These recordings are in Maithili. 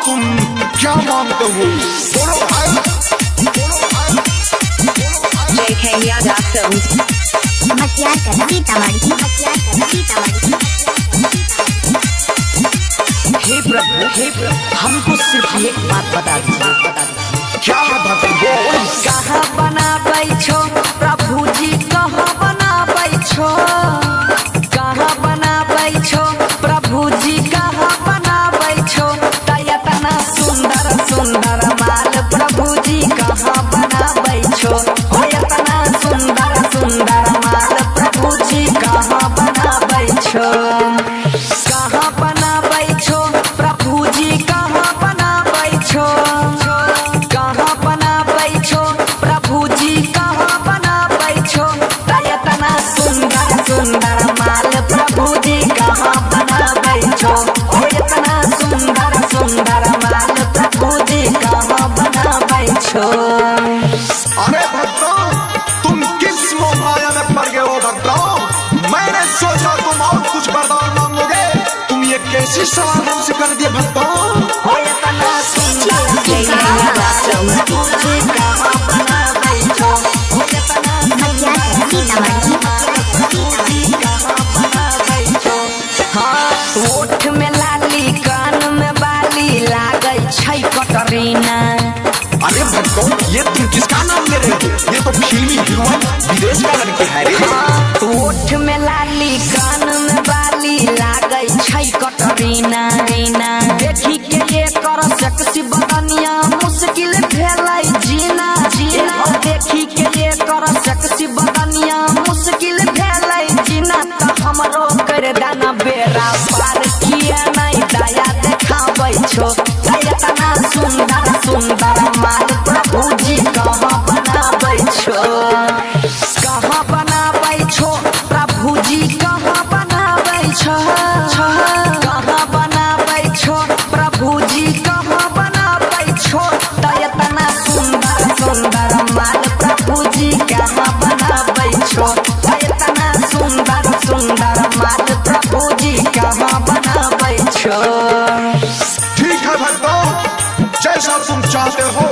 तुम क्या मांगते हो? बोलो भाई, बोलो भाई। JK Yadav Films. Sitamarhi. हे प्रभु, हे प्रभु, हमको सिर्फ एक बात बता दीजिए, बता दीजिए। क्या है भक्त बोल? कहाँ बनाबै छो प्रभु जी, कहाँ बनाबै छो? कहाँ बनाबै छो प्रभु जी, कहाँ बनाबै छो? तना सुंदर सुंदर माल प्रभु जी कहाँ बनाबै छो? हो इतना सुंदर सुंदर माल प्रभु जी कहाँ बनाबै छो? कहाँ बनाबै छो प्रभु जी, कहाँ बनाबै छो? कहाँ बनाबै छो प्रभु जी, कहाँ बनाबै छो? इतना सुंदर सुंदर माल प्रभु जी कहाँ बनाबै छो? हो इतना सुंदर सुंदर माल प्रभु जी कहाँ बनाबै छो? अरे भक्तों, तुम किस मोहमाया में पड़ गए हो भक्तों? मैंने सोचा तुम और कुछ वरदान मांगोगे, तुम ये कैसी सवाल हमसे कर दिए भक्तों? हो इतना सुंदर JK Yadav Films. प्रभु जी कहाँ बनाबै छो? हो इतना सीतामढ़ी। हाँ, ओठ में लाली, कान में बाली, लागै छै कटरीना। अरे भक्तों, ये तुम किसका नाम ले रहे हो? ये तो फिल्मी हीरोइन विदेश का लड़के है रे। हाँ, ओठ में लाली, कान में बाली, लागै छै कटरीना। देखी के ये कर सेक्सी बदनिया, मुश्किल भेलै जीना जीना। देखी के ये कर सेक्सी बदनिया, मुश्किल भेलै जीना। त हमरो कर दाना बेरा पार, किया नहीं दया देखाबै छो? इतना सुंदर सुंदर माल प्रभु जी कहाँ बनाबै छो? कहाँ बनाबै छो प्रभु जी, कहाँ बनाबै छो? कहाँ बनाबै छो प्रभु जी, कहाँ बनाबै छो? त इतना सुंदर सुंदर माल प्रभु जी कहाँ बनाबै छो? त इतना सुंदर सुंदर माल प्रभु जी कहाँ बनाबै छो? ठीक है भक्तों, जैसा तुम चाहते हो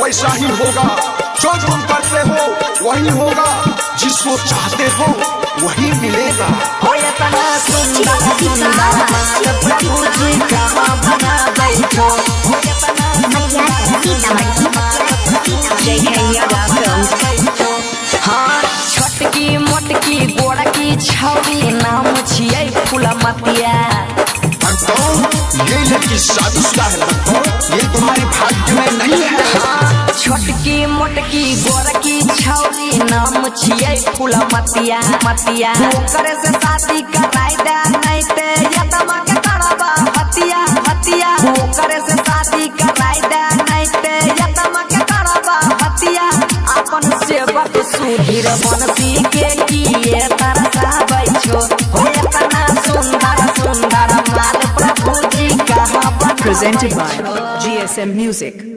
वैसा ही होगा। जो तुम करते हो वही होगा, जिसको चाहते हो वही मिलेगा। हो इतना सुंदर सुंदर माल प्रभु जी कहाँ बनाबै छो? हो इतना सीतामढ़ी। JK Yadav Films. हाँ, छोटकी मोटकी गोड़की छौरी, नाम छियै फूलमतिया। भक्तों, ये लड़की शादीशुदा है भक्तों, ये तुम्हारे भाग्य में नहीं है। हाँ, छोटकी मोटकी गोरकी छौरी, नाम छियै फूलमतिया मतिया। ओकरे से शादी कराय दे, नहीं ते यतमा के करबा हतिया हतिया। ओकरे से शादी कराय दे, नहीं ते यतमा के करबा हतिया। अपन सेवक सुधीर बनसी के किए तरसाबै छो? हो इतना सुंदर सुंदर माल प्रभु जी कहाँ बनाबै Presented by छो? GSM Music.